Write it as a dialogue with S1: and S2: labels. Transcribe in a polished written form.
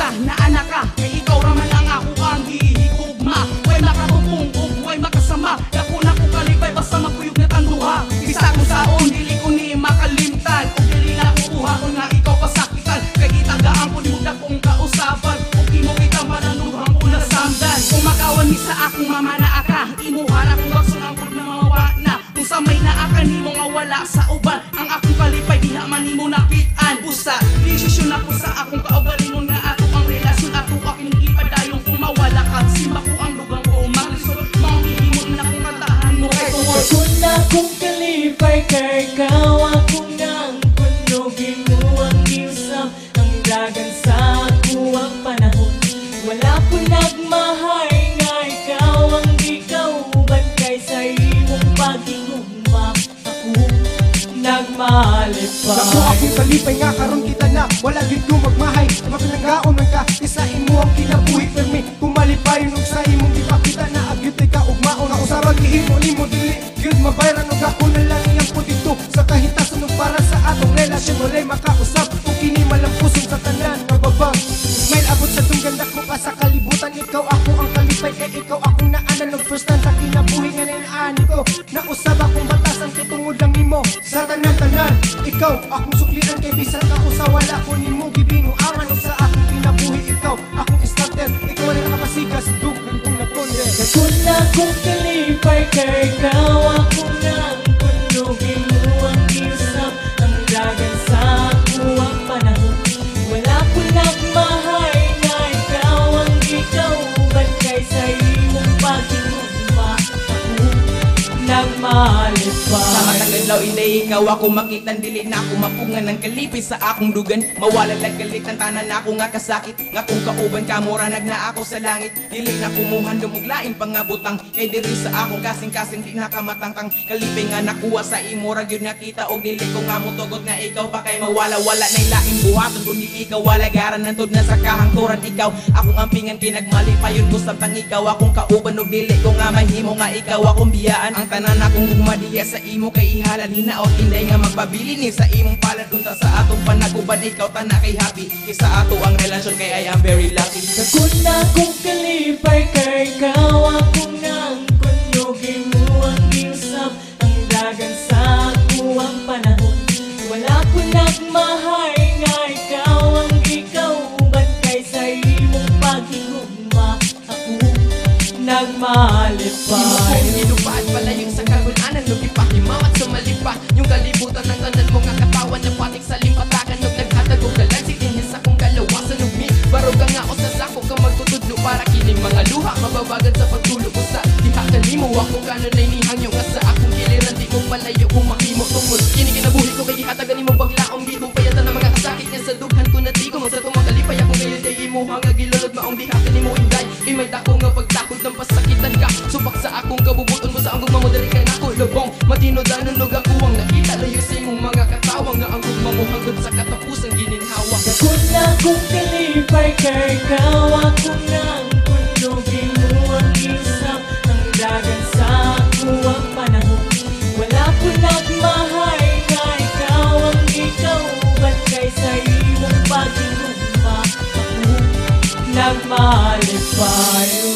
S1: Basta naa ka, kay ikaw raman ang ako ang gihigugma. Way makatupong ug way makasama. Dako na ko kalipay basta magkuyog na tanduha. Bisa kung saon dili ko ni makalimtan, ug dili na ko buhaton nga ikaw pasakitan. Kay gitagaan ko nimo dakong kausaban, ug imo kitang mananuhang ko samdan. Kung makawan mi sa akong mama naa ka, imuha na kong bakson ang pud na mawa na. Kung sa may naa ka nimo nga wala sa uban, ang akong kalipay diha man nimo nakit-an. Busa desisyon ako sa akong kaugalingon nga ato ang relasyon, ato aking ipadayon. Kung mawala ka, simba ko ang dugang ko maglisod, maong gihimo na kung kantahan mo kay tungod
S2: Kung akong kalipay kay ikaw akong nangkunog, imo ang giusab ang dagan sa akuang panahon. Wala ko nagmahay nga ikaw ang gikauban kay sa imong paghigugma ako nagmalipay.
S3: Dako akong kalipay nga karon kita na. Wala gid ko magmahay, mapilanggaon man ka. Isa imo ang kinabuhi permi kumalipayon, ug sa imong gipakita na agyud ka ugmaon. Ako sa gihimo nimo dili gyud mabayran, ug ako na lang iyang dito sa kahitason, ug para sa atong relasyon walay makausab ug kini malampuson sa tanan nga babang. Smile abot sa dunggan, dako pa sa kalibutan. Ikaw ako ang kalipay kay ikaw akong naanan, ug first time sa kinabuhi nga nailaan ko. Nausab akong batasan kay tungod lang nimo sa tanan-tanan. Ikaw akong suklian kay bisan ka usa wala ko nimo gibinuangan, ug sa akong kinabuhi ikaw akong starter. Ikaw ang nakapasigas dughan kong nagkonde.
S2: Dako na akong kalipay kay ikaw akong nangkunog, imo ang giusab ang dagan sa akuang panahon. Wala ko nagmahay nga ikaw ang gikauban kay sa imong paghigugma ako nagmalipay.
S4: Sa matang adlaw, inday, ikaw ako makita. Dili na ako mapungan ng kalipay sa akong dugan. Mawala lang galit ang tanan ako nga kasakit. Nga kung kauban ka mura nagna ako sa langit. Dili na kumuhan dumuglain pangabutang. Kay diri sa akong kasing-kasing di na kamatangtang. Kalipay nga nakuha sa imo ra gyud nakita. Og dili ko nga motugot nga ikaw pa kay mawala. Wala na laing buhaton kundi ikaw walagaran. Nantod na sa kahangturan ikaw akong ampingan, kinagmalipayon ko samtang ikaw akong kauban. Og dili ko nga mahimo nga ikaw akong biyaan. Ang tanan akong gugma diya sa imo kay ihalal. Hinaot, inday, nga magpabili ni sa imong palad. Unta sa atong panaguban ikaw tana kay happy. Kaysa ato ang relasyon kay I am very lucky.
S2: Dako na akong kalipay kay ikaw akong nangkunog, imo ang giusab ang dagan sa akuang panahon. Wala ko nagmahay nga ikaw ang gikauban kay sa imong paghigugma ako nagmalipay.
S5: Imo ko nilupad palayo sa kagulanan ug ipahimawat sa malipa yung kalibutan ng tanan mo nga katawan na patik sa limpatakan ug naghatag og kalansi dinhi sa akong kalawasan ug mi barog nga ako sa sako ka magtutudlo para kining mga luha mababagan sa pagtulo ko sa diha kanimo. Ako kanunay nihangyo nga sa akong giliran di mo palayo kung mahimo tungod kini kinabuhi ko kay gihatagan nimo paglaom, gihupayatan ang mga kasakit nga sa dughan ko natigom sa tumang kalipay ako ngayon kay imuha nga gilulod maong diha kanimo, inday, kay may dako nga pagtakod ng pasakitan ka. Supak sa akong kabubuton mo sa ang gugma mo diri kay nako lubong matinodanon ug ako ang nakita layo sa imong mga katawang nga ang gugma mo hangtod sa katapusan gininhawa.
S2: Dako na akong kalipay kay ikaw akong nangkunog, imo ang giusab ang dagan sa akuang panahon. Wala ko nagmahay nga ikaw ang gikauban kay sa imong paghigugma ako nagmalipay.